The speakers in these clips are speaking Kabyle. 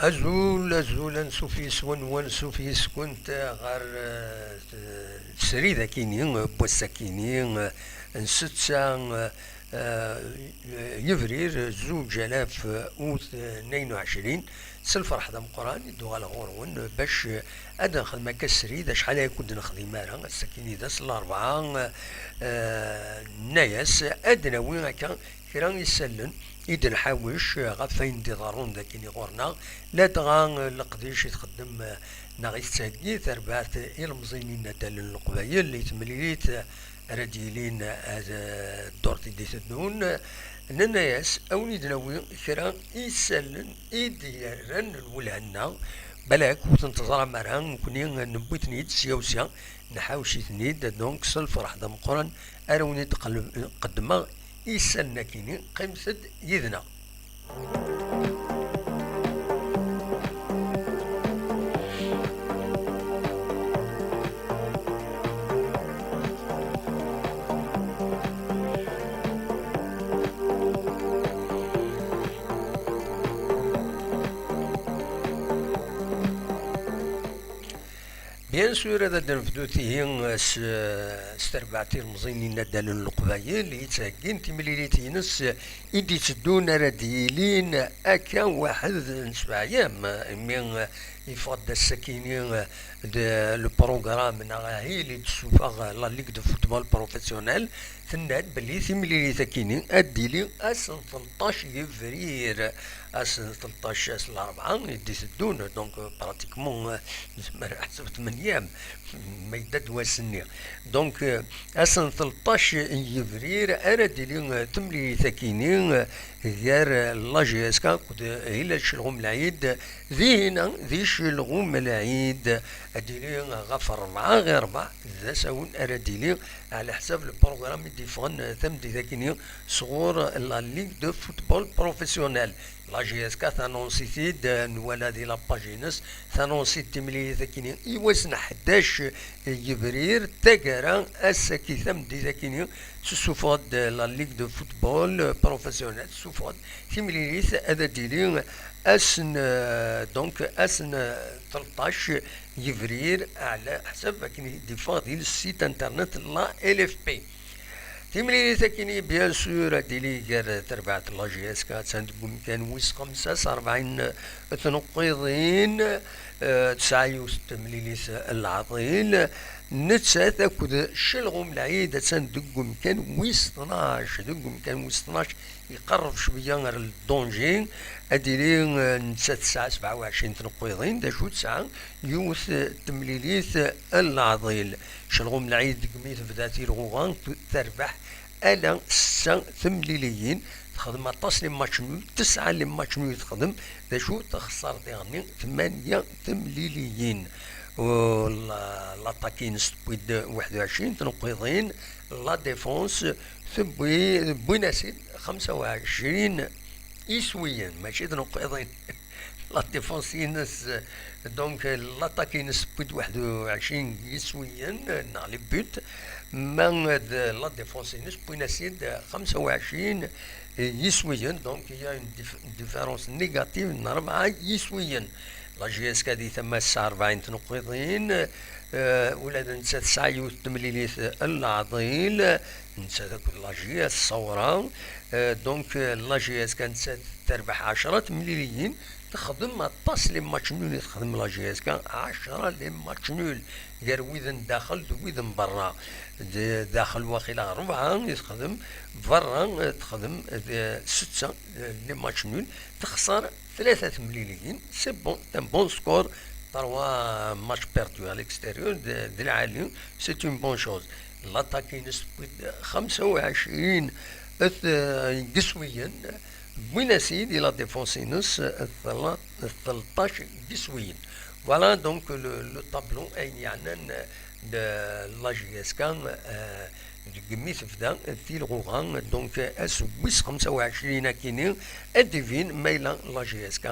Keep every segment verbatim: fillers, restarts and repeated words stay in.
Azul, azul, ansuf yes-wen, wansuf yes-kent ɣer, eh, t-, srid akini, n wass akini, eh, n setta, eh, yebrir, zuǧ alaf u tnayen u ɛecrin. S lferḥ d ameqqran i d-uɣaleɣ ɣur-wen bac, eh, ad nexdem akka srid, acḥal ay kud nexdim ara. Ass-akini d ass n larebɛa, eh, nenna-yas ad nawi akka kra isallen i d-nḥawec ɣef wayen d-iḍerrun d akini ɣur-neɣ, ladɣa leqdic i txeddem neɣ i tettheggi terbaɛt ilemẓiyen n inaddalen n Leqbayel i temlilit ara d-yilin, eh, ddurt i d-iteddun. Nenna-yas, a wen-id-nawi kra isallen i d-yerran lwelha-nneɣ, balak ur ten-teẓram ara, nekni newwi-ten-id sya u sya, nḥawec-iten-id, donc s lferḥ d ameqqran ara wen-id-qeddmeɣ isallen-akini, qqimet-d yid-neɣ. Bien sûr, ad d-nebdu tihi s, s terbaɛt ilemẓiyen n inaddalen n Leqbayel i yettheggin timlilit-ines i d-itteddun, ara d-yilin akka waḥed n sebɛa yyam, imi yeffeɣ-d ass-akini d le programme neɣ ahil i d-tessufeɣ la Ligue de Football Professionnel, tenna-d belli timlilit-akini ad d-tili ass n tleṭṭac yebrir, ass n tleṭṭac, ass n larebɛa i d-iteddun, donc pratiquement, eh, nezmer ad ḥseb tmenya, ma yedda-d wass-nni. Donc, eh, ass n tleṭṭac yebrir ara d-tili, eh, temlilit-akini, eh, gar, eh, la J S K akked, eh, Hilal Celɣum Lɛid. Dihina, di Celɣum Lɛid, ad d-tili ɣef rebɛa ɣir rebɛa, d asawen ara d-tili ɛla ḥsab le programme i d-yeffɣen, eh, tameddit-akini sɣur la Ligue de Football Professionnel. La J S K tanunsi-t-id, eh, nwala di la page-ines, tanunsi-d timlilit-akini i wass n ḥdac yebrir, taggara, ass-agi tameddit-akini, tessuffeɣ-d la Ligue de Football, eh, Professionnel, tessuffeɣ-d timlilit ad d-tili ass n, eh, donc, ass n, eh, tleṭṭac yebrir, ɛla ḥsab akken i d-iffeɣ di le site internet n la L F P. Timlilit-akini, bien sûr, ad d-tili gar terbaɛt n la J S K, attan deg umkan wis xemsa s rebɛin tneqqiḍin, eh, tesɛa yiwet n temlilit n leɛḍil, nettat akked Celɣum Lɛid, attan deg umkan wis tnac, deg umkan wis tnac, iqerreb cwiya ar le danger, ad d-tili, eh, nettat tesɛa sebɛa u ɛecrin tneqqiḍin, d acu tesɛa yiwet, eh, temlilit, eh, n leɛḍil. Celɣum Lɛid deg mi tebda tilɣuɣa, terbeḥ ala setta temliliyin, texdem aṭas les matchs nuls, tesɛa les matchs nuls i texdem, d acu texṣer diɣenni tmanya temliliyin. U la, l'attaque-ines tewwi-d waḥed u ɛecrin tneqqiḍin, la défense tewwi, wwin-as-id xemsa u ɛecrin iswiyen, mačči d tneqqiḍin. La défense-ines, donc, l'attaque-ines tewwi-d waḥed u ɛecrin iswiyen, neɣ les buts, ma d la défense-ines wwin-as-id xemsa u ɛecrin yiswiyen, donc il y a une dif-, différence négative n rebɛa yiswiyen. La J S K di tama tesɛa rebɛin tneqqiḍin, eh, ula d nettat tesɛa yiwet temlilit n leɛḍil, nettat akked la J S Sawra, eh, donc, eh, la J S K nettat terbeḥ ɛecra temliliyin, texdem aṭas les matchs nuls i texdem la J S K, ɛecra les matchs nuls, gar wid n daxel d wid n berra. D-, daxel waqila rebɛa i texdem, berra, eh, texdem, eh, setta, eh, les matchs nuls, texṣer tlata temliliyin, c'est bon, c'est un bon score, trois matchs perdus à l'extérieur, d, d lɛali, c'est une bonne chose. L'attaque-ines tewwi-d xemsa u ɛecrin, eh, n yiswiyen, wwin-as-id i la défense-ines, eh, tla-, tleṭṭac n yiswiyen. Voilà donc le, le tableau, ayen yeɛnan, eh, de la J S K, eh, deg mi tebda tilɣuɣa, donc, ass wis xemsa u ɛecrin akini, ad d-ibin ma yella la J S K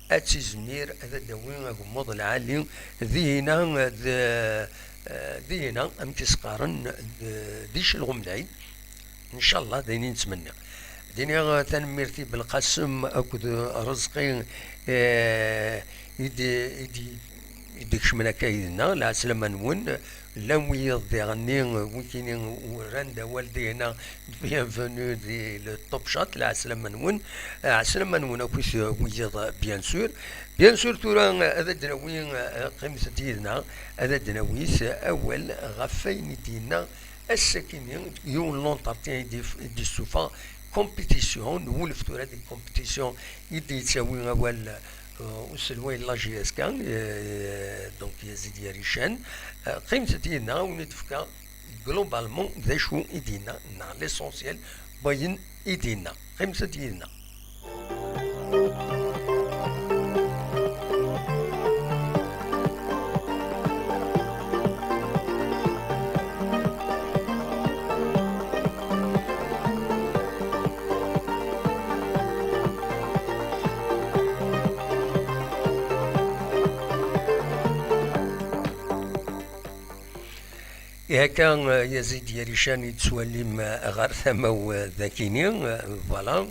ad tizmir ad d-tawi agemmuḍ lɛali dihina d, eh, dihina, amek i s-qqaren, d, di Celɣum Lɛid. Ncallah d ayen i nettmenni. Dini, eh, tanemmirt i Belqasem akked Rezqi, eh, i d-, i d-, i d-ikecmen akka yid-neɣ. Lɛeslama-nwen. Llan wiyiḍ diɣenni, wikini, uran-d awal dihna, bienvenue di le Top Shot. Lɛeslama-nwen. Lɛeslama-nwen akkit wiyiḍ, bien sûr. Bien sûr, tura, eh, ad d-nawi, eh, qqimet-d yid-neɣ, ad d-nawi awal ɣef wayen i d-yenna ass-akini, yiwen n l'entretien i d-, i d-yessufeɣ compétition, nwulef tura di compétition i d-yettawi awal, euh, uselway n la J S K, euh, donc Yazid Yarican. Euh, qqimet-d yid-neɣ, ad wen-id-fkeɣ globalement d acu i d-yenna, neɣ l'essentiel n wayen i d-yenna. Qqimet-d yid-neɣ. Ihi akka, eh, Yazid Yarican i d-tettwalim, eh, ɣer tama-w, eh, dakini, eh, voilà,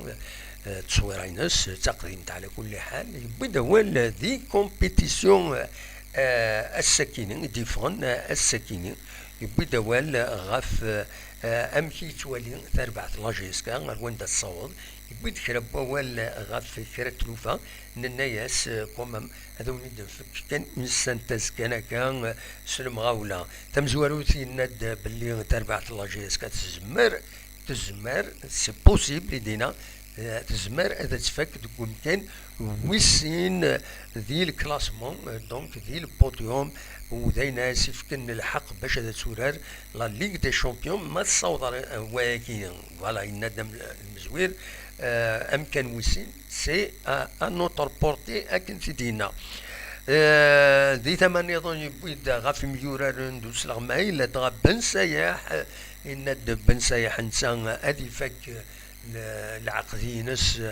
eh, tteswira-ines, eh, d taqdimt ɛla kulli ḥal. Yewwi-d awal, eh, di compétition, eh, eh, ass-akini, i d-yeffɣen, eh, ass-akini. Yewwi-d awal, eh, ɣef, eh, eh, amek i yettwali tarbaɛt n la J S K, ar wanda tessaweḍ. Yewwi-d kra n wawal, eh, ɣef kra n tlufa, nenna-yas, eh, quand même, ad awen-id-nfek kan une synthèse kan akka, eh, s lemɣawla. Tamezwarut, yenna-d belli tarbaɛt n la J S K tezmer, tezmer, c'est possible, i d-yenna, eh, tezmer ad tfak deg umkan wis sin, eh, di le classement, eh, donc di le podium, u d ayen as ifken lḥeqq bac ad turar la Ligue des Champions, ma tessaweḍ ar, eh, wayagi. Voilà, yenna-d am-, lemezwir, eh, amkan wis sin, c'est à, à notre portée, akken t-id-yenna. Eh, di tama nniḍen, yewwi-d ɣef yimyuraren d usleɣmay, ladɣa Ben Sayaḥ, eh, yenna-d Ben Sayaḥ netta ad ifak le-, lɛeqd-ines,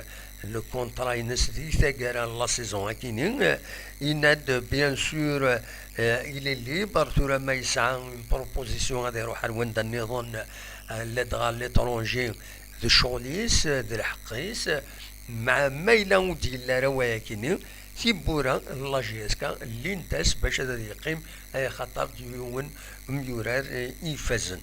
le contrat-ines di taggara n la saison akini. Yenna-d, bien sûr, eh, il est libre, tura ma yesɛa une proposition ad iruḥ ar wanda nniḍen, eh, ladɣa l'étranger, d ccɣel-is, d lḥeqq-is. Meɛna ma yella ur d-yelli ara wayakini, tiwwura n la J S K llint-as bac ad yeqqim, axaṭer d yiwen umyurar, eh, ifazen.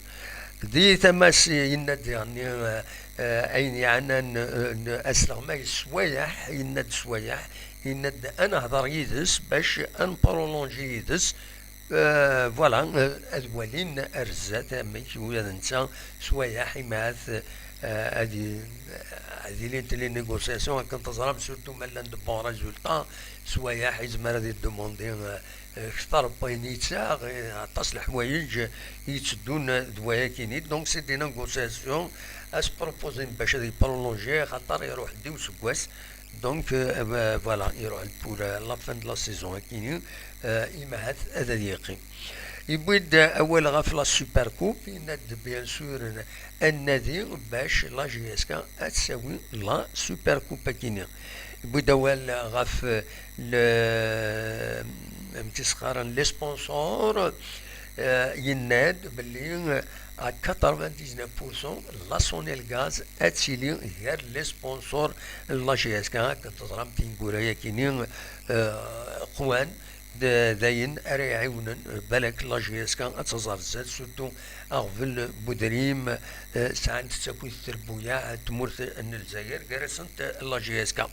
Di tama-s, eh, yenna-d diɣenni, eh, eh, ayen yeɛnan, eh, n-, asleɣmay Swayaḥ, yenna-d Swayaḥ, yenna-d ad nehder yid-s bac ad nprolonji yid-s. Euh, voilà, euh, ad walin ar zdat amek ula d netta Swayaḥ imaɛat, euh, ad i-, ad ilint les négociations akken teẓram, surtout ma llan de bons résultats. Swayaḥ izmer ad idemandi, euh, euh, kter n wayen yettaɣ, euh, aṭas leḥwayeǧ i yetteddun d wayakini. Donc c'est des négociations, as-proposin bac ad iprolonji, xaṭer iruḥ-d i useggas. Donc, euh, euh, voilà, iruḥ-d pour, euh, la fin de la saison akini, euh, imaɛat ad, ad yeqqim. Yewwi-d awal ɣef la Super Coupe, yenna-d bien sûr ad nadi bac la J S K ad tawi la Super Coupe akini. Yewwi-d awal ɣef, euh, le, amek i s-qqaren, les sponsors, euh, yenna-d belli, euh, à quatre-vingt-dix-neuf pour cent la Sonelgaz ad tili gar les sponsors n la J S K, akken teẓram tineggura-yakini, euh, qwan d, d ayen ara iɛiwnen, euh, balak la J S K ad taẓ ar zdat, surtout aɣbel n udrim, euh, sɛant-t akkit trebbuyaɛ n tmurt n Lezzayer, gar-asent, euh, la J S K.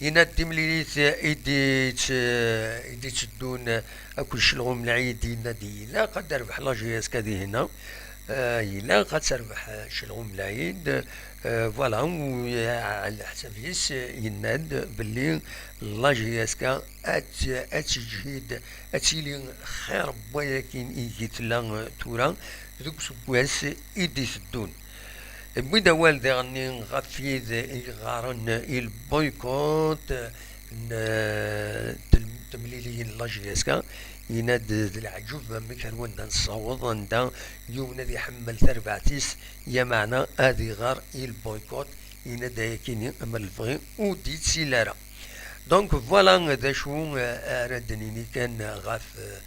Yenna-d timlilit i d-, i d-itteddun akked Celɣum Lɛid, yenna-d ilaq ad d-terbeḥ la J S K dihna. Euh, ilaq ad terbeḥ, euh, Celɣum Lɛid. Euh, voilà, u, euh, ɛla ḥsab-is, euh, yenna-d belli la J S K ad, ad teǧhid, ad tili xir n wayakin i tella, euh, tura deg useggas i d-iteddun. Wwin-d awal diɣenni ɣef wid i yeɣɣaren i lboycott n, n temliliyin n la J S K, yenna-d d leɛǧeb amek ar wanda nessaweḍ, anda yiwen ad iḥemmel tarbaɛt-is, yameɛna ad iɣer i lboycott, yenna-d ayakini ama lebɣi ur d-yettili ara. Donc voilà d acu, euh, ara d-nini kan ɣef, euh,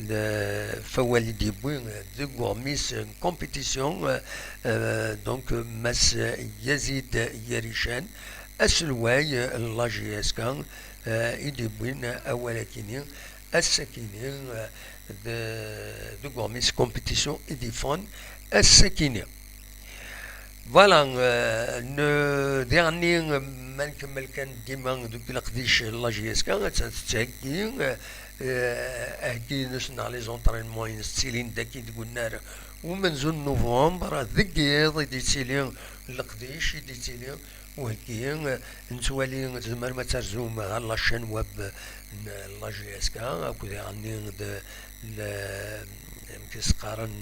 le, f wawal i d-yewwi deg uɣmis n compétition, euh, donc, Mass Yazid Yarican, aselway n la J S K, euh, i d-yewwin awal-akini, ass-akini, euh, de, deg uɣmis compétition i d-yeffɣen ass-akini. Voilà, euh, ne, diɣenni, euh, ma nkemmel kan dima deg leqdic n la J S K, attan tettheggi, euh, aheggi-ines neɣ les entraînements-ines ttilin dagi deg unnar umenzu n novembre, deg yiḍ i d-yettili leqdic, i d-yettili uheggi, euh, nettwali, tzemrem ad terzum ɣer la chaîne web n la J S K, akked diɣenni de, le, amek i s-qqaren,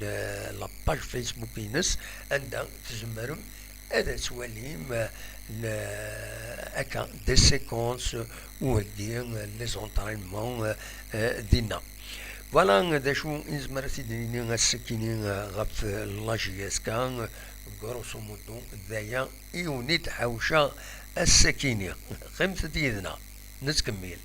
le, la page Facebook-ines, anda tzemrem ad twalim, le, akka, des séquences uheggi, les entraînements, euh, dinna. Voilà d acu i nezmer ad t-id-nini ass-akini, euh, ɣef, euh, la J S K, euh, grosso modo, d aya i wen-id-ḥawceɣ ass-akini. Qqimet-d yid-neɣ. Nettkemmil.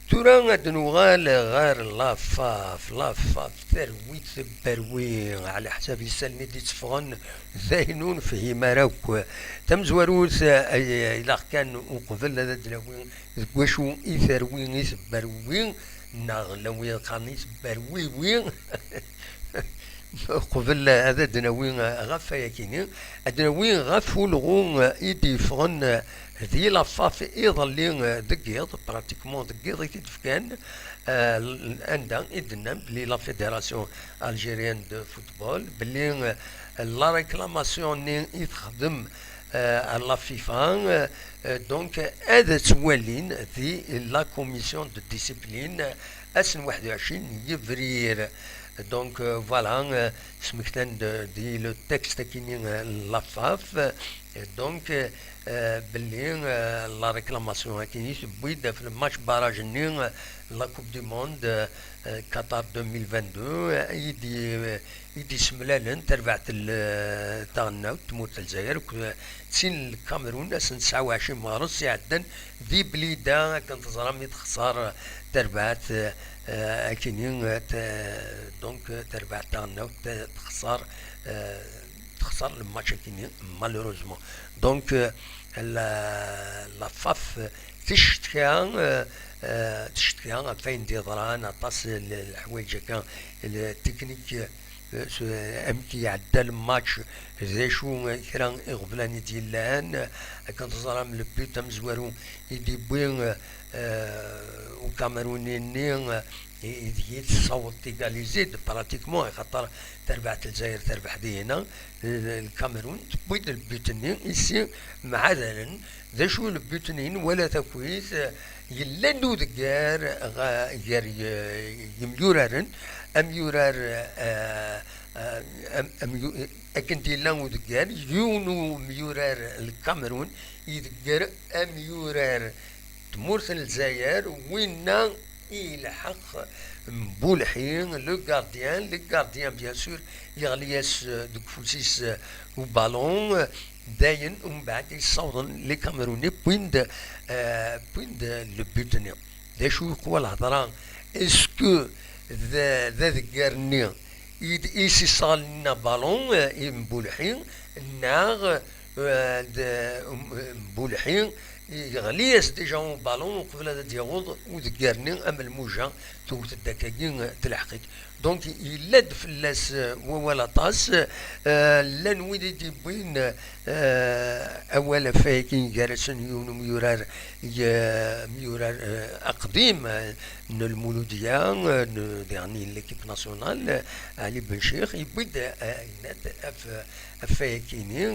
Tura ad nuɣal ɣer la FAF. La FAF, terwi tebberwi, ɛla ḥsab isallen i d-itteffɣen, d ayen ur nefhim ara akk. Tamezwarut, eh, ilaq kan uqbel ad d-nawi deg wacu i terwi, i tebberwi, neɣ lawi qqaren i tebberwiwi. Qbel ad d-nawi ɣef wayakini, ad d-nawi ɣef ulɣu i d-yeffɣen di la FAF iḍelli deg yiḍ, pratiquement deg yiḍ i t-id-fkan, eh, anda i d-nnan belli la Fédération Algérienne de Football, belli, eh, la réclamation-nni i texdem, eh, la FIFA, eh, donc ad tt-walin di la commission de discipline ass n waḥed u ɛecrin yebrir. Donc, euh, voilà, euh, smektan-d di le texte akini, euh, la FAF, euh, donc, euh, belli, euh, la réclamation akini tewwi-d ɣef le match barrage-nni, euh, la Coupe du Monde, euh, euh, Qatar deux mille vingt-deux, euh, i d-, euh, i d-isemlalen tarbaɛt n, euh, taɣelnawt n tmurt n Lezzayer akked, euh, d tin n Lkamerun, ass n tesɛa u ɛecrin meɣres iɛeddan di Blida, akken teẓram, i texṣer tarbaɛt, euh, akini, euh, t-, donc, euh, tarbaɛt taɣelnawt, euh, texṣer, euh, texṣer le match akini, malheureusement. Donc, euh, la, la FAF, euh, teccetka, euh, euh, teccetka ɣef wayen d-yeḍran, aṭas n leḥwayeǧ akka, le technique, euh, s-, amek iɛedda le match, d acu, euh, kra iɣeblan i d-yellan, akken teẓram le but amezwaru i d-yewwi, euh, Ukameruni-nni, euh, i, i deg i tessaweḍ tigalizi-d, pratiquement, axaṭer tarbaɛt n Lezzayer terbeḥ dihina, euh, Lkamerun tewwi-d le but-nni, ici mɛadalen, d acu le but-nni, wala takuyt, euh, yella-d udeggar ɣa-, gar y-, yemyuraren, amyurar, euh, euh, am-, amyu-, akken d-yella udeggar, yiwen umyurar n Lkamerun, idegger amyurar n tmurt n Lezzayer, winna ilḥeq Mbulḥi, le gardien, le gardien, bien sûr, yeɣli-as, euh, deg ufus-is, euh, ubalun, euh, dayen, umbeɛd yessawḍen les Camerounais, wwin-d, euh, wwin-d le but-nni. D acu yeqwa lhedra? Est-ce que d, d adeggar-nni i d, i s-isseɣlen abalun, euh, i Mbulḥi, neɣ, euh, d, um, Mbulḥi yeɣli-as déjà ubalun uqbel ad d-yaweḍ udeggar-nni, am lmuja tewwet-d akkagi, euh, telḥeq-it. Donc, yella-d fell-as, euh, wawal aṭas. Euh, llan wid i d-yewwin, euh, awal ɣef wayagi, gar-asen yiwen umyurar, y-, amyurar, euh, aqdim, euh, n Lmuludiya, euh, n, diɣen n l'équipe nationale, euh, Ali Benchikh, yewwi-d, euh, ayen-ad ɣef, ɣef wayakini,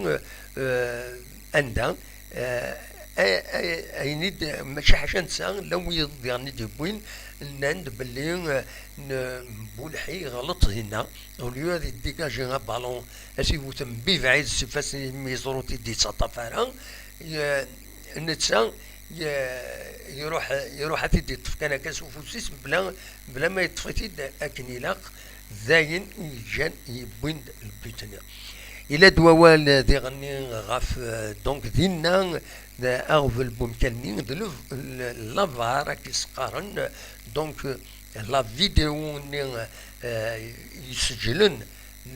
euh, anda, euh, Ayen i d, mačči ḥaca netta, llan wiyaḍ diɣen i d-yewwin, nnan-d belli, eh, n-, Bulḥi yeɣleṭ dinna, au lieu ad iddigaji abalun, ad t-iwet mebɛid s ifassen-is imi yeẓra ur t-id-yettaṭṭaf ara, ye-, netta, ye-, iruḥ, iruḥ ad t-id-iṭṭef kan akka s ufus-is, mebla, mebla ma yeṭṭef-it-id akken ilaq, d ayen i yeǧǧan yewwin-d le but-nni. Yella-d wawal diɣenni ɣef, eh, donc dinna, d aɣbel n wemkan-nni, d le-, le-, la var, akka i s-qqaren, donc, eh, la vidéo-nni, eh, yesseǧlen,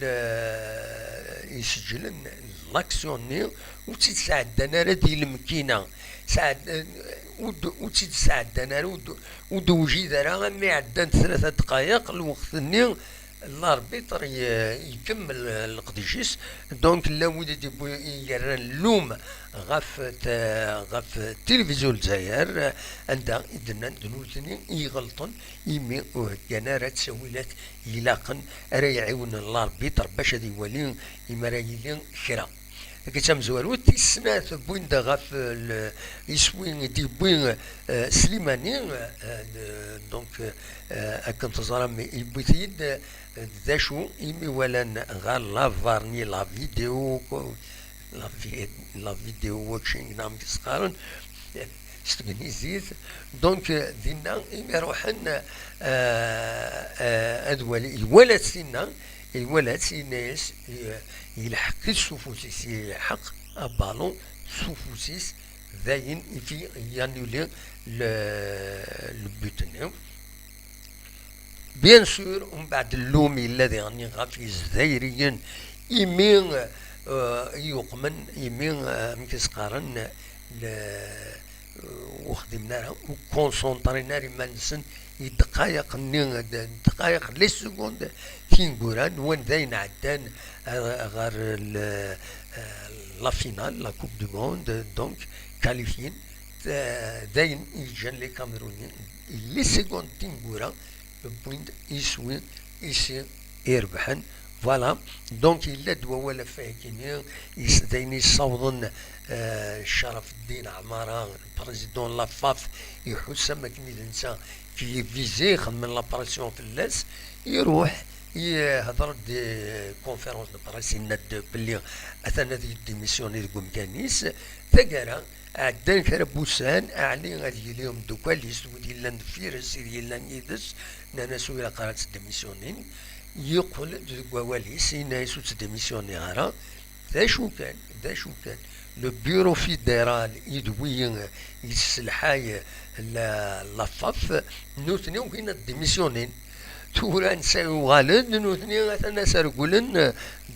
le-, yesseǧlen l'action-nni, ur tt-id-sɛeddan ara di lemkina. Sɛed-, ur d-, ur tt-id-sɛeddan ara, ur d-, ur d-tewjid ara, armi ɛeddant tlata ddqayeq, lweqt-nni l'arbitre i-, ikemmel leqdic-is. Donc, llan wid i d-yewwi-, i yerran llum ɣef t-, ɣef tilivizyu n Lezzayer, anda i d-nnan d nutni i iɣelṭen, imi ur heggan ara ttawilat ilaqen ara iɛiwnen l'arbitre bac ad iwali imi ara yili kra. Tagi d tamezwarut tis snat, wwin-d ɣef, eh, le-, iswi i d-yewwi, eh, Slimani, eh, de-, donc, eh, akken teẓram, yewwi-t-id, eh, d acu imi walan ɣer la var-nni la vidéo, la vi-, la vidéo watching, neɣ amek i s-qqaren s tegnizit. Donc, eh, dinna imi ruḥen, eh, eh, ad wali, iwala-tt dinna, iwala-tt, yenna-yas, eh, yelḥeq-itt s ufus-is, yelḥeq abalun s ufus-is, d ayen i fi-, i annuli le, le but-nni. Bien sûr, umbeɛd llum yella diɣen ɣef Yizzayriyen, imi, eh, i yuqmen, imi, eh, amek i s-qqaren, le-, ur xdimen ara, ur concentrén ara iman-nsen i ddqayeq-nni, d-, ddqayeq, les secondes tineggura n wanda i nɛeddan, eh, ɣer le-, eh, la finale, la Coupe du Monde, donc qualifiés, eh, d ayen i yeǧǧan les Camerounais, les secondes tineggura, wwin-d iswi i s-irebḥen. Voilà. Donc, yella-d wawal ɣef wayagi-nni, is-, d ayen yessawḍen, eh, Carafeddin Ɛmara, le président n la FAF, iḥuss am akken d netta qui est visé, xedmen la pression fell-as, iruḥ, ihder-d di conférence de presse, yenna-d belli atan ad yeddimissyoni deg umkan-is. Taggara, ɛeddan kra n wussan, ɛni ad yili umdukal-is d wid yellan deffir-s, i yellan yid-s, nnan-as ur ilaq ara ad teddimisyonin. Yeqqel-d deg wawal-is, yenna-as ur ttdimisyoneɣ ara. D acu kan, d acu kan, le bureau fédéral i d wi yesselḥay la, la FAF, nutni ugin ad ddimisyonin. Tura netta yuɣal-d, nutni atan ad as-reglen,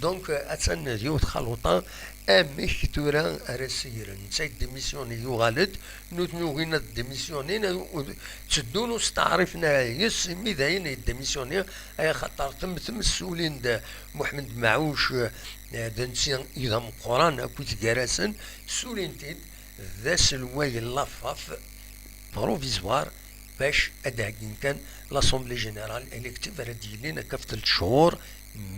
donc, atan d yiwet xaluṭa, amek tura ara s-gren? Netta yeddimissyoni, yuɣal-d, nutni ugin ad ddimisyonin, tteddun ur steɛrifen ara yes, imi d ayen yeddimissyoni, ay axaṭer tem-, temsulin d Muḥemmed Maɛuc, eh, d netta i d ameqqran akkit gar-asen, ssulin-t-id d aselway n la FAF provisoire, bac ad d-heggin kan l'Assemblée Générale élective ara d-yilin akka f telt chehur,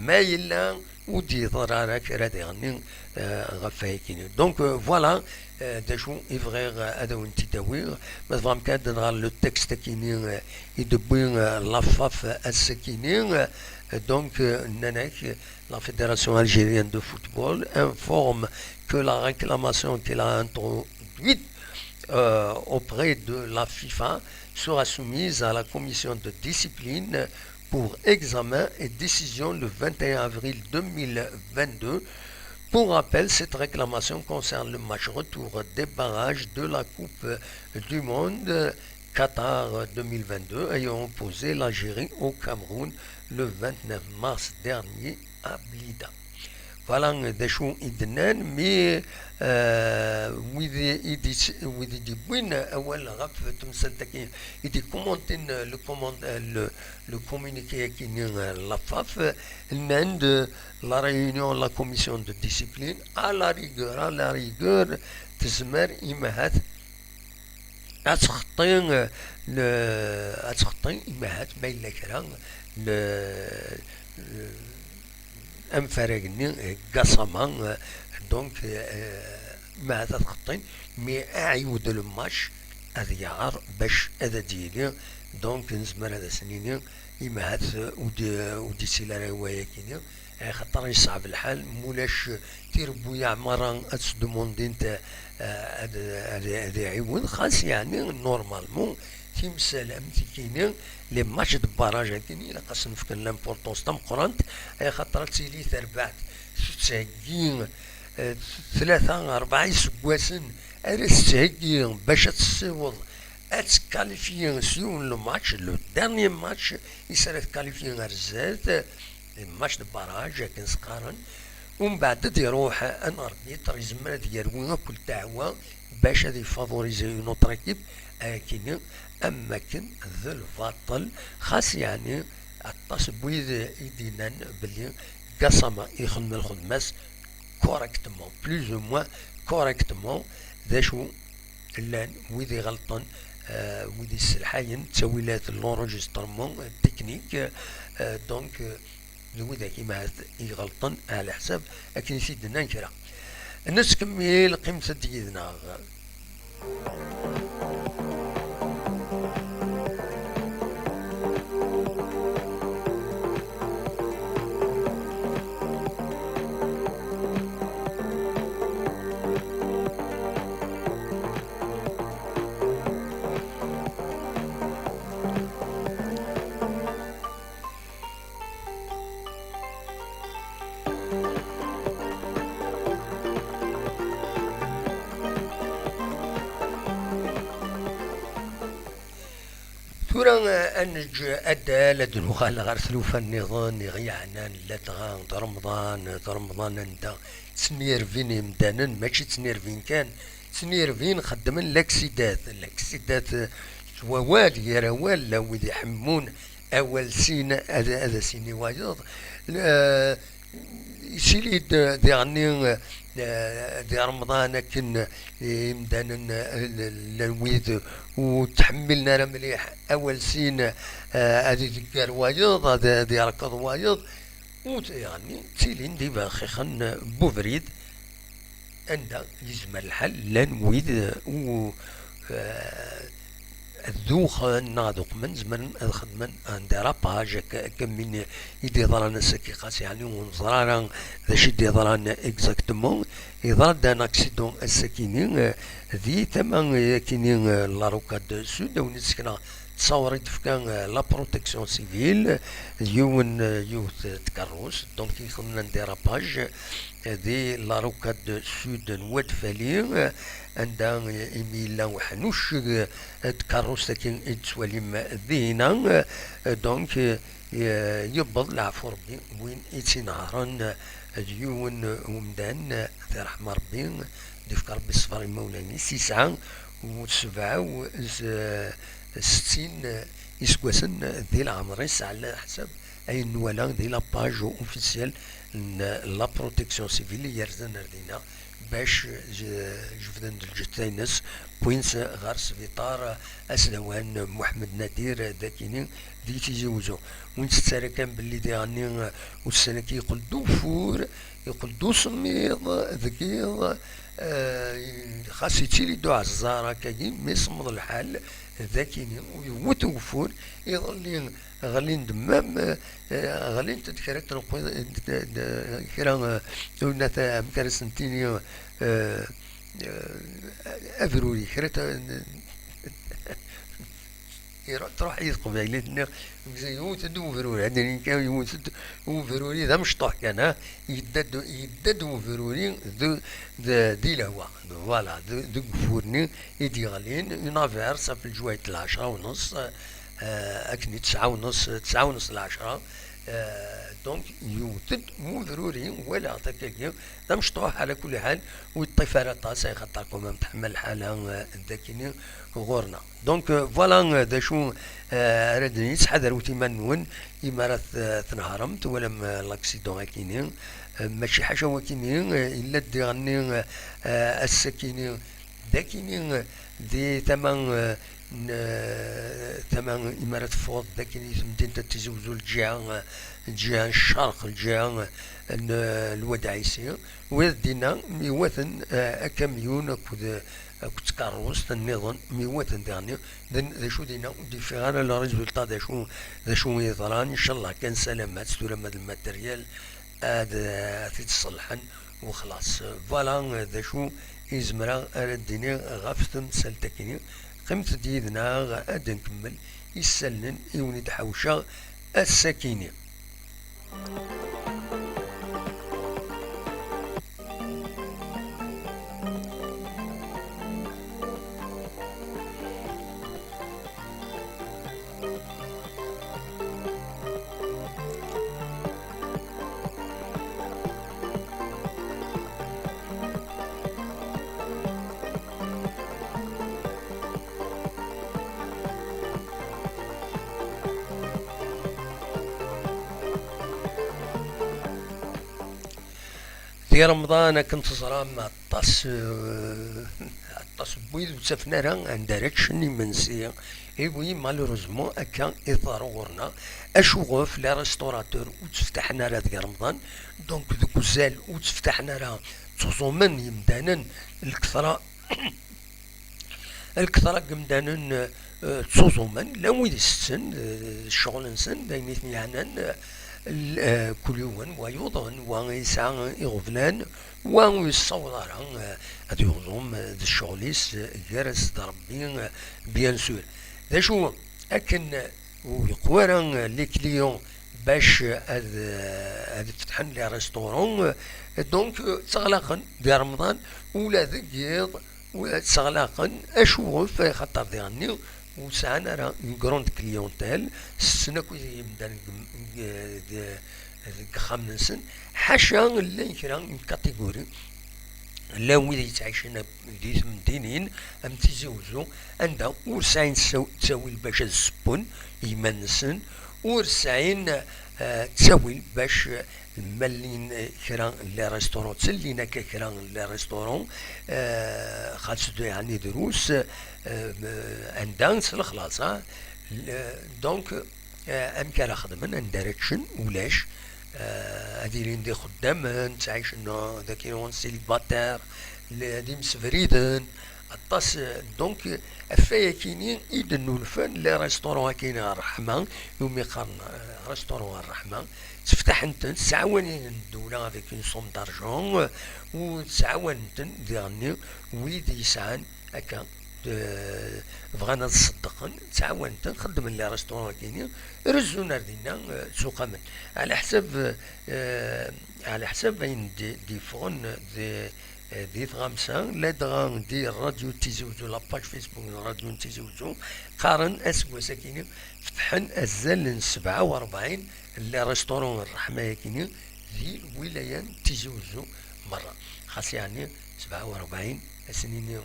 ma yella ur d-yeḍra ara kra diɣenni, eh, ɣef wayagi-nni. Donc, eh, voilà, eh, d acu i bɣiɣ, eh, ad awen-t-id-awiɣ. Ma tebɣam kan ad nɣer le texte-agi-nni, eh, i d-tewwi, eh, la FAF ass-agi-nni, eh, donc, eh, nnan-ak, eh, la Fédération algérienne de football informe que la réclamation qu'elle a introduite, euh, auprès de la FIFA sera soumise à la commission de discipline pour examen et décision le vingt et un avril deux mille vingt-deux. Pour rappel, cette réclamation concerne le match retour des barrages de la Coupe du Monde Qatar deux mille vingt-deux, ayant opposé l'Algérie au Cameroun le vingt-neuf mars dernier à Blida. Voilà d acu i d-nnan, mais, euh, wid i d-, wid i d-yewwin awal ɣef temsalt-agi, i d-commentin le comment-, le, le communiqué-agi-nni, euh, la FAF, nnan-d, euh, la réunion, la commission de discipline, à la rigueur, à la rigueur, tezmer imahat ad txeṭṭi, eh, le-, ad txeṭṭi imahat ma yella kra, le-, le-, amfarag-nni, eh, Gassama, eh, donc, eh, Ma ad tqeṭṭin, mi aɛiwed le match ad yaɛer bac ad d-yili. Donc nezmer ad as-nini, imahat ur d-, ur d-yettili ara wayakini, axaṭer yeṣɛeb lḥal, mulac tirebbuyaɛ merra ad s-demandint, eh, ad, ad, ad iɛiwen, xas yeɛni normalement timsal am tikini, les matchs de barrage akini, ilaq ad sen-fken l'importance tameqqrant, axaṭer ad tili terbaɛt tettheggi, eh, tlata, rebɛa iseggasen ara tettheggi bac ad tessiweḍ ad tkalifyi s yiwen le match, le dernier match i s ara tkalifyi ar zdat, les matchs de barrage akken s-qqaren. Umbeɛd ad d-iruḥ un arbitre, yezmer ad yerwi akk ddeɛwa bac ad yfavoriser une autre équipe, akini am wakken d lbaṭel, xas yeɛni aṭas n wid i d-yennan belli Gassama ixdem lxedma-s correctement, plus ou moins correctement. D acu llan wid iɣelṭen, eh, wid yesselḥayen ttawilat n l'enregistrement technique, eh, donc, eh, d widak imahat iɣelṭen ɛla ḥsab akken i t-id-nnan kra. Nettkemmil, qqimet-d yid-neɣ. Tura, eh, ad neǧǧ addal, ad nuɣal ɣer tlufa nniḍen i ɣ-yeɛnan, ladɣa d Remḍan, d Remḍan anda ttnirvin yimdanen, mačči ttnirvin kan, ttnirvin xeddmen laksidat, laksidat, eh, s wawal, gar awal, la wid iḥemmun awal sin ad, ad as-yini wayeḍ. Eh, Yesili-d diɣenni, eh, di Remḍan akken, eh, imdanen, eh, llan wid ur ttḥemmilen ara mliḥ awal sin, eh, ad idegger wayeḍ, ad, ad yerkeḍ wayeḍ, u diɣenni ttilin d iberxixen n ubrid. Anda yezmer lḥal llan wid, eh, u, eh, ad duxen neɣ ad uqmen, zemren ad xedmen un dérapage, akka, akka mi i d-yeḍran ass-agi, xas yeɛni ur neẓri ara d acu i d-yeḍran exactement. Yeḍra-d un accident ass-akini, eh, di tama, eh, akini, eh, la Rocade Sud, a wen-d-sekneɣ ttawar i d-tefka, eh, la protection civile, d yiwen, eh, yiwet, eh, tkerrust, donc i xedmen un dérapage, eh, di la Rocade Sud n Wad Fali, eh, anda, eh, imi yella uḥnucceg, eh, n tkerrust-agi i d-tettwalim dinna, eh, donc, eh, yewweḍ leɛfu Rebbi win i tt-inehṛen, eh, d yiwen, eh, umdan, eh, ad t-iṛḥem Rebbi, d-ifk Rebbi ṣṣber i imawlan-is, yesɛa u sebɛa u s-, settin iseggasen di leɛmer-is, ɛla ḥsab ayen nwala di la page officielle n la protection civile i yerzan ar dinna, bac j-, jebden-d lǧetta-ines, wwin-tt ɣer sbiṭar asdawan Muḥemmed Nadir d akini di Tizi Uzzu. Ur nettett ara kan belli diɣenni ussan-agi yeqqel-d ugeffur, yeqqel-d usemmiḍ deg yiḍ, eh, xas yettili-d uɛeẓẓar akkagi, mi semmeḍ lḥal d akini, u yewwet ugeffur, iḍelli ɣlin-d mam, eh, ɣlint-d kra n tneqqiḍ, d, d, kra, eh, ur nata amek ara sent-tini, eh, eh, abruri, kra ta-, iru-, truḥ i teqbaylit-nni, yewwet-d ubruri, ad nini kan yewwet-d ubruri d amecṭuḥ kan, ha? Yedda-d, yedda-d ubruri d, d, di lehwa, voilà, d, deg ufur-nni i d-yeɣlin, une averse ɣef lǧwayet n lɛecṛa u nneṣ, eh, akken i tesɛa u nneṣ, tesɛa u nneṣ lɛecṛa, eh, donc yewwet-d ubruri, walaɣ-t akkagi, d amecṭuḥ, ɛla kulli ḥal, ur yeṭṭif ara aṭas, axaṭer quand même teḥma lḥala, eh, d akini ɣur-neɣ. Donc, euh, voilà, euh, d acu, euh, ara d-nini, ttḥadaret iman-nwen imi ara t-, tnehṛem, twalam, euh, l'accident akini, euh, mačči ḥaca wakini, euh, yella-d diɣenni, euh, euh, ass-akini, d akini, euh, Di tama, eh, n, eh, tama imi ara teffɣeḍ d akin i temdint n Tizi Uzzu, lǧiha, eh, lǧiha n ccerq, lǧiha, eh, n, eh, Lwad Ɛisi, wiyaḍ dinna mi waten, eh, akamyun akked, eh, akked tkeṛṛust nniḍen, mi waten diɣenni, d, d acu dinna ur d-yeffiɣ ara le résultat, d acu, d acu i yeḍran, ncallah kan salamat, tura ma d lmateryal, ad, ad t-id-ṣellḥen u xlaṣ. Voilà d acu i zemreɣ ara d-iniɣ ɣef temsalt-akini. Qqimet-d yid-neɣ ad nkemmel isallen i wen-id-ḥawceɣ ass-akini. Di Remḍan, akken teẓram, aṭas, eh, aṭas n wid ur ttafen ara anda ara ččen imensi. Et oui, malheureusement, akka i teḍra ɣur-neɣ. Acuɣef les restaurateurs ur tteftaḥen ara deg Remḍan? Donc, deg uzal ur tteftaḥen ara, ttuẓumen yemdanen, lketṛa Lketṛa n yemdanen, eh, ttuẓumen, llan wid isetten, eh, d ccɣel-nsen, d ayen i ten-yeɛnan, eh, l-, eh, kul yiwen wa yuḍen, wa yesɛa iɣeblan, wa ur yessaweḍ ara, eh, ad yuẓum, eh, d ccɣel-is, eh, gar-as d Ṛebbi, eh, bien sûr. D acu akken, eh, ur yeqwa ara, eh, les clients bac, eh, ad, eh, ad fetḥen les restaurants, eh, donc, eh, ttaɣlaqen di Remḍan, ula deg yiḍ, u-, ttaɣlaqen, acuɣef? Axaṭer diɣenni ur sɛan ara une grande clientèle, setten akk yimdanen deg, deg, deg, deg yexxamen-nsen, ḥaca llan kra une catégorie, llan wid yettɛicen di temdinin am Tizi Uzzu, anda ur sɛin tsaw-, ttawil bac ad ssewwen i yiman-nsen, ur sɛin, eh, ttawil bac, eh, ma llin, eh, kra n les restaurants, ttellin akka kra n les restaurants, eh, xas d-, yeɛni drus, eh, anda s lexlaṣ, ah. Le-, donc, eh, amek ara xedmen, anda ara ččen, ulac. Eh, ad ilin d ixeddamen, ttɛicen, eh, d akken célibataire, le-, d imsebriden, aṭas, eh, donc, ɣef wayakini i d-nnulfan les restaurants akini Ṛṛeḥma, iwumi qqaren, eh, restaurant Ṛṛeḥma, tteftaḥen-ten, ttɛawanen ddewla avec une somme d'argent, eh, u ttɛawanen-ten diɣenni wid yesɛan akka, eh, bɣan ad ṣeddqen, ttɛawanen-ten, xeddmen les restaurants akini, rezzun ar dinna, eh, ttuqamen. Ɛla ḥsab, eh, ɛla ḥsab ayen d-, d-yeffɣen di, eh, di tɣamsa, ladɣa di Radio Tizi Uzzu, la page Facebook n Radio Tizi Uzzu, qqaren aseggas-akini fetḥen azal n sebɛa u ṛebɛin n les restaurants n ṛṛeḥma-yakini di lwilaya n Tizi Uzzu merra. Xas yeɛni sebɛa u ṛebɛin, ad s-nini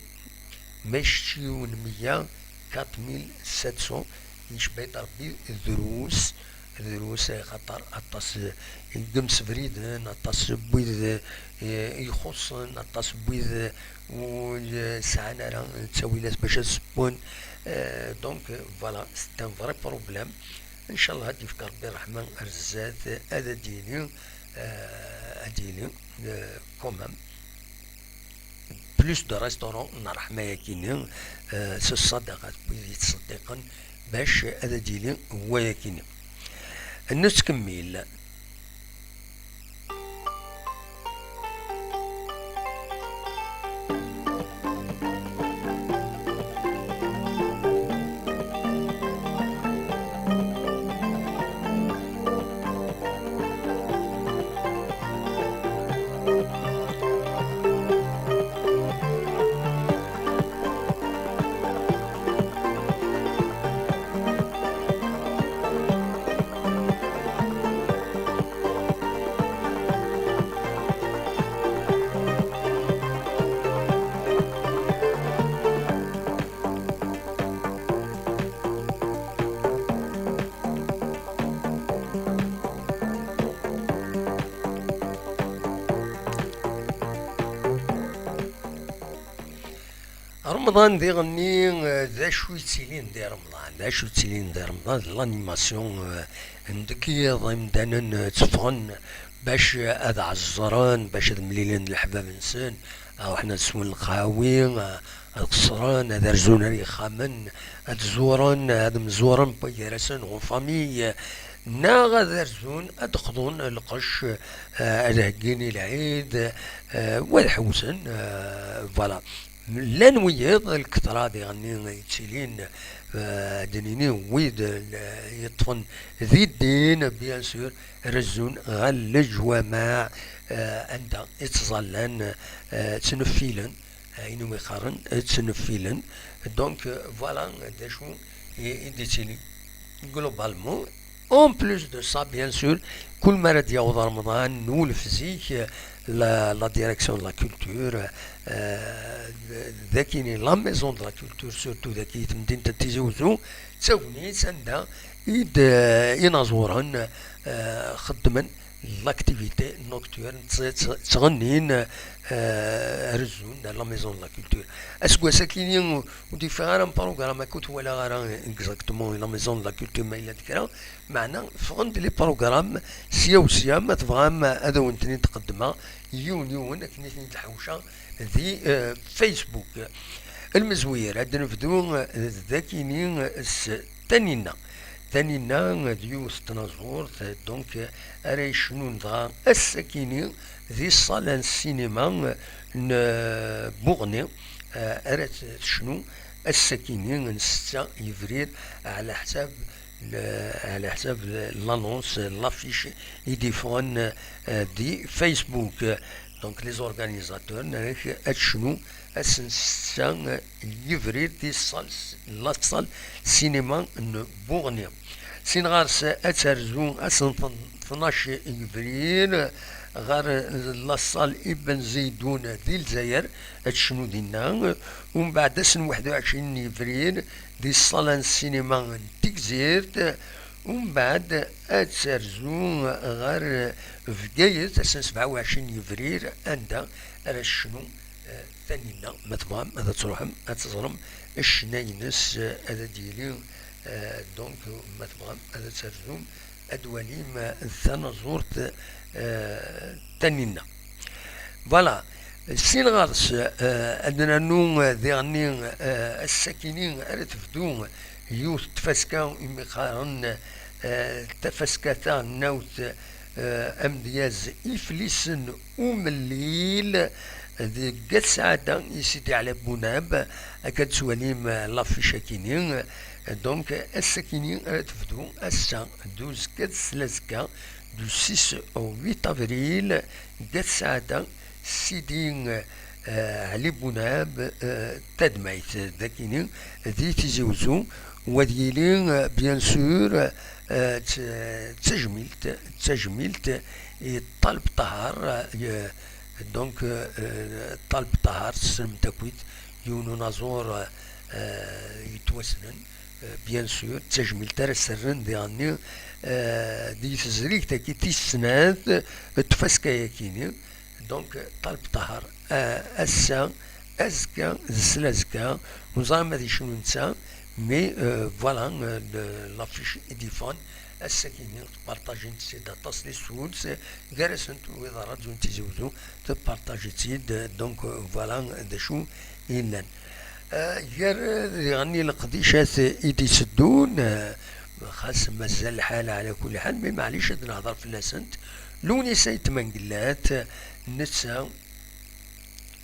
mačči yiwen meyya, quatre mille sept cents, yecba-yi-d Ṛebbi drus, drus, eh, xaṭer aṭas, eh, n yimsebriden, aṭas n wid, eh, ixuṣṣen, aṭas n wid, eh, ur, eh, sɛan ara ttawilat bac ad ssewwen. Eh, donc, eh, voilà, c'est un vrai problème. Ncallah ad d-yefk Ṛebbi ṛṛeḥma ar zdat, ad d-yili, eh, ad d-yili, eh, quand même plus de restaurants n ṛṛeḥma-yakini, eh, s ṣṣadaqa n wid yettṣeddiqen bac ad d-yili wayakini. Nettkemmil. Remḍan diɣenni, eh, d acu yettilin di Remḍan? D acu yettilin di Remḍan? D l'animation, eh, n deg yiḍ, imdanen, eh, tteffɣen bac, eh, ad ɛeẓẓren, bac ad mlilen d leḥbab-nsen, ad ruḥen ad swen lqahwi, eh, ad qeṣṣren, ad rzun ar yexxamen, ad zuren, ad mzuren gar-asen en famille, neɣ ad rzun, ad qḍun lqecc, eh, ad heggin i lɛid, eh, wa ad ḥewsen, eh, voilà. Llan wiyiḍ, lketṛa diɣenni yettilin, eh, ad d-nini wid, eh, yeṭṭfen di ddin, bien sûr, rezzun ɣer leǧwameɛ, eh, anda i ttẓallan, eh, ttneffilen, eh, ayen umi qqaren, eh, ttneffilen. Donc, eh, voilà d acu i, i d-yettilin. Globalement, en plus de ça, bien sûr, kul mi ara d-yaweḍ Remḍan, nwulef zik, eh, la, la direction de la culture, eh, d, d akini, la maison de la culture, surtout daki temdint n Tizi Uzzu, d tagnit anda i d, eh, inaẓuren, eh, xeddmen l'activité nocturne, tt-, tt-, ttɣennin, eh, rezzun la maison de la culture. Aseggas-akini ur d-yeffiɣ ara un programme, akka ur t-walaɣ ara exactement la maison de la culture ma yella-d kra, meɛna ffɣen-d les programmes sya u sya, ma tebɣam ad awen-ten-id-qeddmeɣ yiwen yiwen akken i ten-id-ḥewceɣ di, eh, Facebook. Lmezwir, ad d-nebdu, eh, d akini s Taninna. Taninna d yiwet n tnaẓurt, donc, ara yecnun dɣa ass-akini di ṣṣala n ssinima n Buɣni, eh, ara t-, tecnu ass-akini n ssetta yebrir, ɛla ḥsab l-, ɛla ḥsab l'annonce, l'affiche i d-yeffɣen, eh, di Facebook. Donc, les organisateurs, nnan-ak ad tecnu ass n ssetta yebrir di ṣṣal, la salle cinéma n Buɣni. Sin ɣer-s ad terzu ass n tnac yebrir ɣer la salle Ibn Zeydun di Lezzayer, ad tecnu dinna. Umbeɛd ass n waḥed u ɛecrin yebrir di ṣṣala n ssinima n Tegzirt. Umbeɛd ad terzu ɣer Bgayet ass n sebɛa u ɛecrin yebrir, anda ara tecnu, eh, Taninna. Ma tebɣam ad truḥem ad teẓrem ccna-ines, eh, ad d-yili, eh, donc, ma tebɣam ad terzum, ad twalim, eh, tanaẓurt, eh, Taninna. Voilà. Sin ɣer-s, eh, ad nernu, eh, diɣenni, eh, ass-akini ara tebdu yiwet n tfaska imi qqaren, eh, tafaska taɣelnawt, eh, amedyaz Iflisen Umellil deg At Sɛada i Sidi Ɛli Bunab, akka d-twalim, eh, l'affiche-akini. Donc, ass-akini ara tebdu, ass-a d uzekka d slazekka, du six au huit avril, deg At Sɛada, Sidi, eh, Ɛli Bunab, eh, Tadmayt, d akini, di Tizi Uzzu, u ad yili, eh, bien sûr, eh, d, d tajmilt, d tajmilt i Ṭaleb Ṭaher, eh, donc, eh, Ṭaleb Ṭaher, tessnem-t akkit, yiwen n unaẓur, eh, yettwassnen, eh, bien sûr, d tajmilt ara s-rren diɣenni, eh, di tezrigt-agi tis snat n tfaska-yakini. Donc, Ṭaleb Ṭaher, eh, ass-a, azekka, d slazekka, ur neẓri ma ad yecnu netta, mais, eh, voilà, eh, le, l'affiche i d-yeffɣen, ass-akini, tpartajin-tt-id aṭas di tsunt, gar-asent wid n Ṛadyu n Tizi Uzzu, tpartajit-tt-id, donc, eh, voilà, d acu yellan. Eh, gar, eh, diɣenni leqdicat i d-iteddun, eh, xas mazal lḥal ɛla kulli ḥal, mais maɛlic ad nehder fell-asent. Lewnis Ayt Mengellat, netta,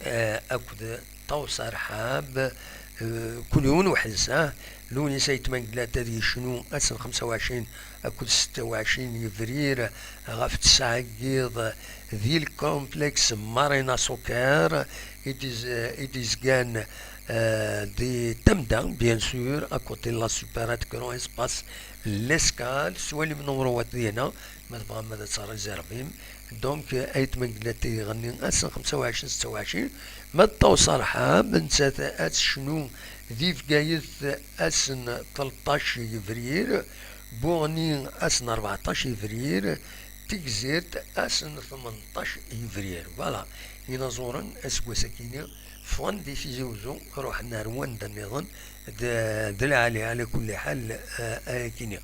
eh, akked Ṭawes Arḥab, eh, kul yiwen weḥd-s, ah. Lewnis Ayt Mengellat ad yecnu ass n xemsa u ɛecrin akked setta u ɛecrin yebrir ɣef tesɛa n yiḍ di lkomplex Marina Soccer i d-iz-, i d-izgan, eh, di Tamda, bien sûr, à côté de la supérette Grand Espace L'Escale, s walim numru wat dina, ma tebɣam ad tt-réservim. Donc, eh, Ayt Mengellat iɣenni ass n xemsa u ɛecrin setta u ɛecrin, ma d Ṭawes Arḥab, nettat ad tecnu di Bgayet ass n tleṭṭac yebrir, Buɣni ass n rbeɛṭac yebrir, Tigzirt ass n tmenṭac yebrir. Voilà, inaẓuren aseggas-akini ffɣen di Tizi Uzzu, ruḥen ar wanda nniḍen, d, d lɛali, ɛla kulli ḥal, eh, ayakini.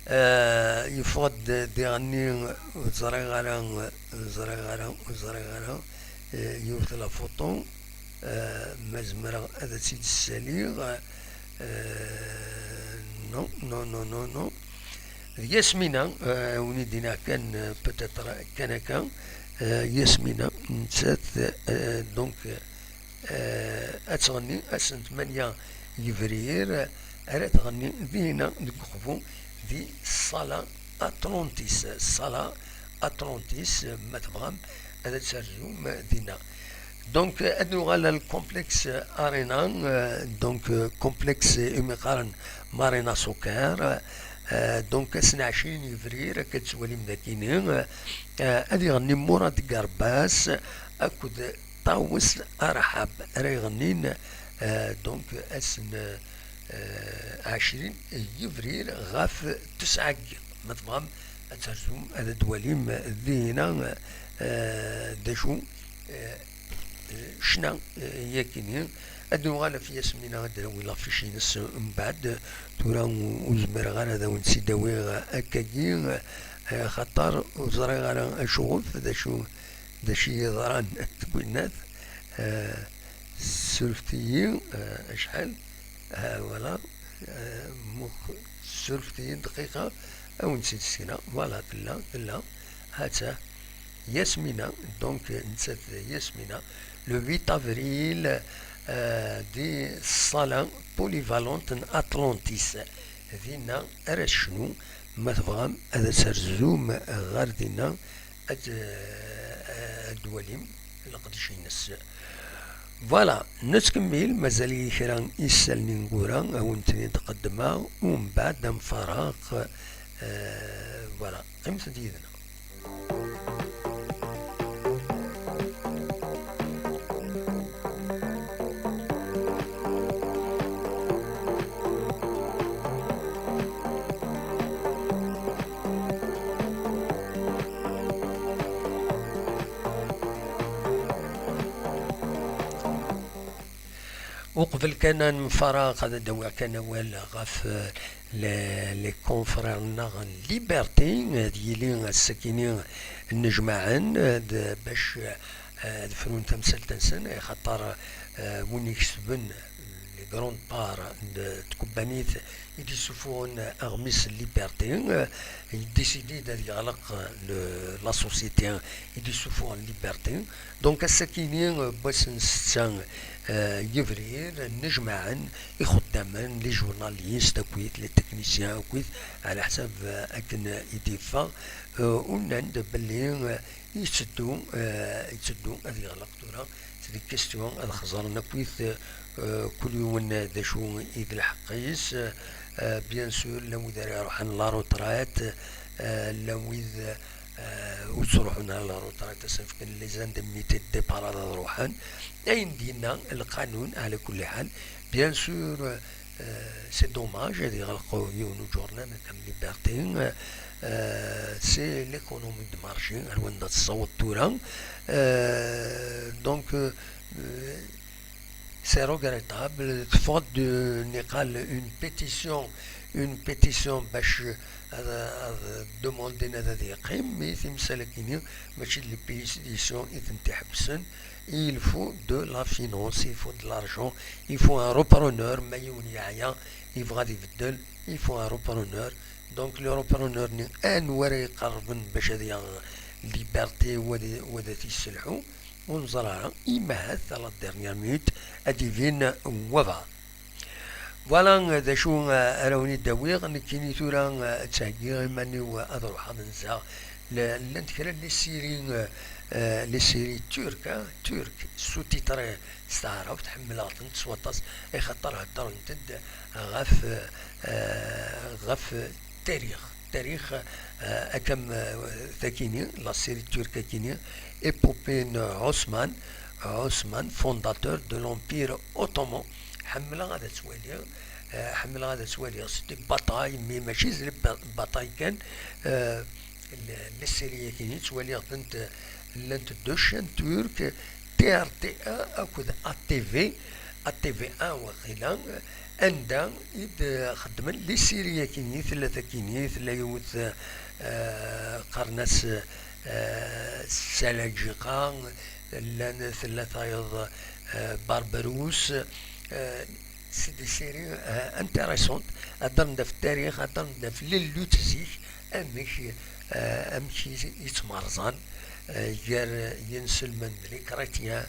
Eh, yeffeɣ-d diɣenni, ur ẓriɣ ara, ur ẓriɣ ara, ur ẓriɣ ara, eh, yiwet la photo, eh, ma zemreɣ ad tt-id-ssaliɣ, eh, non, non, non, non, non. D Yasmina, eh, win i d-iniɣ kan, eh, peut-être kan akka, eh, Yasmina, nettat, eh, donc, eh, ad tɣenni ass n tmanya yebrir, ara tɣenni dinna deg uqbu di Ṣṣala Atlantis, Ṣṣala Atlantis, ma tebɣam ad terzum dinna. Donc, ad nuɣal al Complexe Arena, euh, donc, euh, complexe umi qqaren Marina Soccer, euh, donc, ass n ɛecrin yebrir, akka tettwalim dakini, euh, ad iɣenni Murad Garbas akked Ṭawes Arḥab ara iɣennin, euh, donc, ass n, euh, ɛecrin yebrir ɣef tesɛa. Ma tebɣam ad terzum, ad d-twalim dinna, euh, d acu, euh, ccna, eh, yakini. Ad nuɣal ɣef Yasmina, ad d-nawi lafic-ines mbeɛd. Tura ur, ur zmireɣ ara ad awen-tt-id-awiɣ akkagi, eh, xaṭer ur ẓriɣ ara acuɣef, d acu, d acu i yeḍran deg winnat. Eh, surfet-iyi, eh, acḥal. Ah, voilà. Eh, muk-, surfet-iyi dqiqa, ad awen-tt-id-sekneɣ. Voilà, tella, tella. Ha-tt-a. Yasmina, donc, nettat d Yasmina, le huit avril, euh, di ṣṣala polyvalente n Atlantis. Dinna ara tecnu, ma tebɣam ad as-terzum ɣer dinna, ad, euh, ad twalim leqdic-ines. Voilà, nettkemmil, mazal-iyi kra isallen ineggura, ad wen-ten-id-qeddmeɣ, umbeɛd amfaraq, euh, voilà, qqimet-d yid-neɣ. Uqbel kan ad nemfaraq, ad d-awiɣ kan awal ɣef, eh, les, les confrères-nneɣ n Liberté, ad yili ass-akini nnejmaɛen, eh, d, bac, eh, ad frun tamsalt-nsen, axaṭer, eh, win ikesben les grandes parts n tkebbanit i d-isufuɣen aɣmis n Liberté, eh, yeddisidi-d ad yeɣleq le, la société i d-isufuɣen Liberté. Donc, ass-akini, eh, n wass n setta, eh, yebrir, nnejmaɛen ixeddamen, les journalistes akkit, les techniciens akkit, ɛla ḥsab, eh, akken i d-yeffeɣ, eh, u nnan-d belli, eh, yetteddu, eh, yetteddu ad yeɣleq tura. C'est des questions ad xeẓren akkit, eh, kul yiwen d acu i d lḥeqq-is. Eh, bien sûr, llan wid ara iruḥen la retraite, eh, llan wid, eh, ur ttruḥun ara la retraite, ad sen-fken les indemnités de départ ad ruḥen. Ayen d-yenna lqanun, ɛla kulli ḥal, bien sûr, eh, c'est dommage ad yeɣleq yiwen uǧurnan am Liberté, eh, c'est l'économie de marché, ar wanda tessaweḍ tura. Eh, donc, eh, c'est regrettable, teffeɣ-d, eh, niqal une pétition, une pétition bac ad, ad demandin ad, ad yeqqim, mais timsal-agi-nni mačči d les pétitions i tent-iḥebsen. Il faut de la finance, il faut de l'argent, il faut un repreneur, ma yiwen yeɛya, yebɣa ad ibeddel, il faut un repreneur. Donc, le repreneur-nni, anwa ara iqerrben bac ad yaɣ Liberté, wa d, wa d at-yesselḥu? Ur neẓri ara. Imahat, à la dernière minute, ad d-ibin wabɛaḍ. Voilà, d acu, eh, ara wen-id-awiɣ. Nekkini tura, eh, ttheggiɣ iman-iw, eh, ad ruḥeɣ ad nzeɣ. L-, llant kra n les séries, eh, eh, les séries turques, eh, turques, sous-titrées s taɛrabt, ḥemmleɣ-tent s waṭas, axaṭer heddrent-d ɣef, eh, ɣef tarix, tarix, eh, akka am, eh, takini, la série turque akini, épopée n Osman, Osman, fondateur de l'Empire ottoman. Ḥemmleɣ ad tt-waliɣ, eh, ḥemmleɣ ad tt-waliɣ. C'est des batailles, mais mačči d les ba-, batailles kan, eh, l-, les séries akini ttwaliɣ-tent, eh, llant deux chaînes turques, T R T un akked A T V, A T V un waqila, anda i d-xeddmen les séries-agi-nni, tella tagi-nni, tella yiwet, eh, qqaren-as, eh, Salaǧiqa, llan, tella tayeḍ, eh, Barberousse, eh, c'est des séries, eh, intéressantes, ad d-naf tarix, ad d-naf les luttes zik, amek, eh, amek i, i ttmerẓan, eh, gar yinselmen d les chrétiens,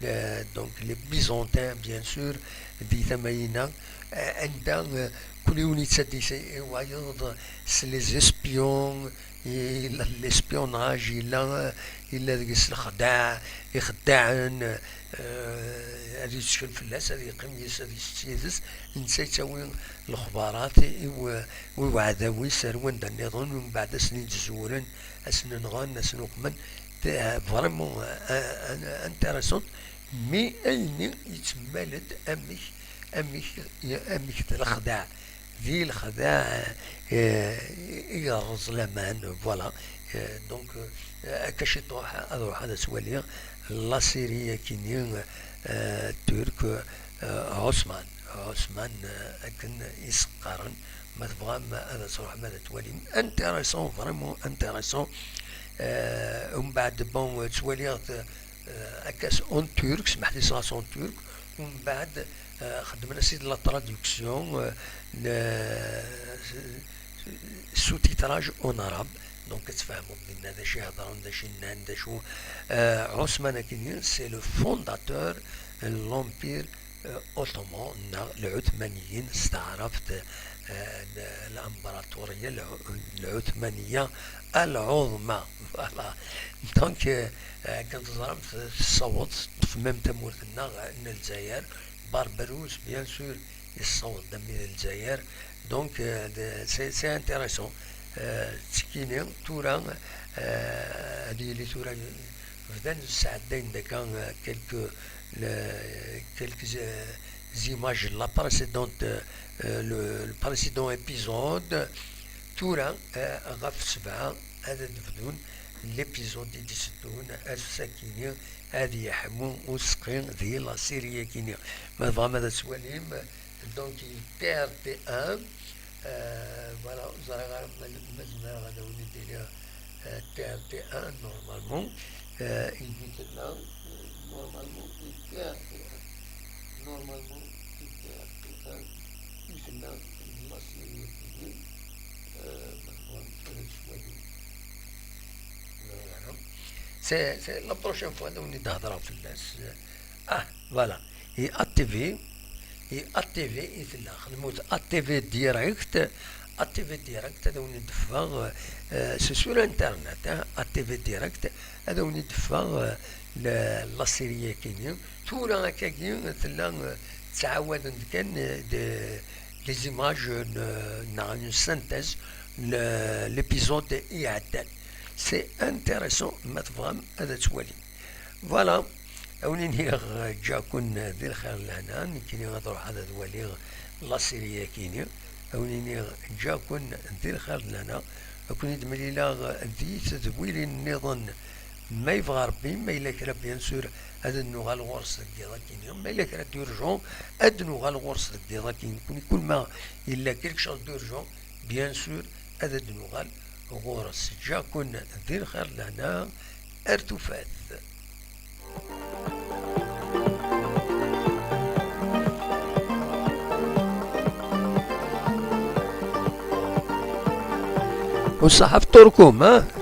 eh, donc les byzantins, bien sûr, di tama-ina, eh, anda, eh, kul yiwen yettaddi s, i wayeḍ, s les espions, yella l'espionnage, yella, yella deg-s lexdaɛ, ixeddaɛen, eh, ad yettkel fell-as, ad yeqqim yis, ad yessett yid-s, netta yettawi lexbarat i, i w-, i uɛdaw-is ar wanda nniḍen, umbeɛd ad sen-id-zewren, ad sen-nɣen, ad sen-uqmen. T-, vraiment, eh, eh, intéressant, mais ayenni yettemmal-d amek, amek, amek d lexdeɛ, di lexdeɛ, eh, i yerreẓ laman, voilà. Eh, donc, eh, akka ciṭuḥ, ad ruḥ ad as-waliɣ la série-agi-nni, eh, turc, eh, Ɛusman. Ɛusman, eh, akken i s-qqaren, ma tebɣam ad as-ruḥem ad t-twalim. Intéressant, vraiment intéressant. Eh, umbeɛd, bon, ttwaliɣ-t, eh, akka s en turc, smeḥ-it ɣas en turc, umbeɛd, eh, xedmen-as-id la traduction, eh, n, sous-titrage en arabe, donc ad tfehmeḍ dinna d acu i heddren, d acu i nnan, d acu, eh, Ɛusman akini, c'est le fondateur n l'empire, eh, ottoman, neɣ lɛutmaniyin s taɛrabt, eh, l-, l'ambraṭurya lɛu-, lɛutmaniya alɛuḍma. Voilà. Donc, eh, akken teẓramt, tessaweḍ teṭṭef même tamurt-nneɣ n Lezzayer, Barberousse, bien sûr, yessaweḍ-d armi d Lezzayer. Donc, euh, de, c'est, c'est intéressant. Euh, ttekkini, tura, euh, ad yili tura, bdan sɛeddayen-d akka, euh, quelques, le, quelques, euh, images de la précédente, euh, le, le précédent épisode. Tura, euh, ɣef sebɛa, ad d-bdun l'épisode i d-iteddun, ass-akini ad yeḥmu useqqi di la série-akini. Ma tebɣam ad twalim, donc, T R T un, euh, voilà, ur ẓriɣ ara ma, ma zemreɣ ad awen-d-iniɣ, euh, T R T un, normalement, euh, il est là, euh, normalement, T R T un. Normalement, T R T un, il est là, la série-akini, euh, ma tebɣam ad twalim. Voilà. C'est, c'est la prochaine fois, ad awen-d-hedreɣ fell-as. Ah, voilà. I A T V, i A T V i tella. Xedmut A T V direct, A T V direct, ad awen-d-teffeɣ, euh, c'est sur Internet, hein, A T V direct, ad awen-d-teffeɣ, euh, la, la série-akini. Tura akkagi tella, euh, ttɛawaden-d kan, euh, de, des images, euh, neɣ une synthèse, le, l'épisode iɛeddan. C'est intéressant, ma tebɣam ad twalim. Voilà, ad wen-iniɣ, eh, ǧǧiɣ-ken di lxir d lehna, nekkini ad ruḥeɣ ad waliɣ la série-akini. Ad wen-iniɣ ǧǧiɣ-ken di lxir d lehna, ad ken-id-mlileɣ di tedwilin nniḍen, ma yebɣa Rebbi, ma yella kra, bien sûr, ad nuɣal ɣur-s deg yiḍ-akini, ma yella kra d-urjun, ad nuɣal ɣur-s deg yiḍ-akini. Nekkni, kul ma yella quelque chose d'urgent, bien sûr, ad d-nuɣal ɣur-s. Ǧǧiɣ-ken di lxir d lehna, ar tufat. وصحة فطوركم، ها؟